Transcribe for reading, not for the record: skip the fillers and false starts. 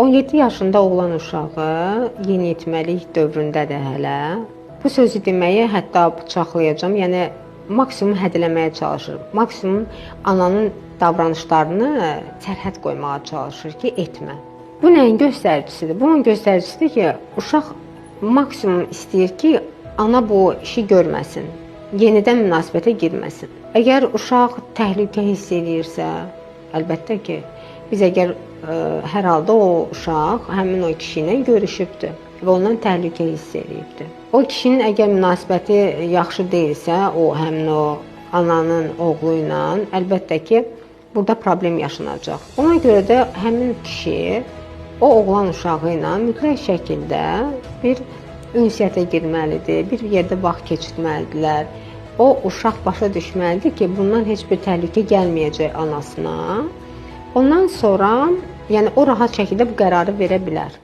17 yaşında oğlan uşağı yeniyetməlik dövründədir hələ. Bu sözü deməyi hətta bıçaqlayacağam. Yəni maksimum hədələməyə çalışır. Maksimum ananın davranışlarını sərhəd qoymağa çalışır ki, etmə. Bu nəyin göstəricisidir? Bunun göstəricisidir ki, uşaq maksimum istəyir ki, ana bu işi görməsin, yenidən münasibətə girməsin. Əgər uşaq təhlükə hiss eləyirsə, əlbəttə ki, biz əgər hər halda o uşaq həmin o kişi ilə görüşübdür və ondan təhlükə hiss eləyibdir. O kişinin əgər münasibəti yaxşı deyilsə, o həmin o ananın oğlu ilə, əlbəttə ki, burada problem yaşanacaq. Ona görə də həmin kişi o oğlan uşağı ilə mütləq şəkildə bir ünsiyyətə girməlidir, bir yerdə vaxt keçirtməlidirlər. O uşaq başa düşməlidir ki, bundan heç bir təhlükə gəlməyəcək anasına. Ondan sonra, yəni o rahat şəkildə bu qərarı verə bilər.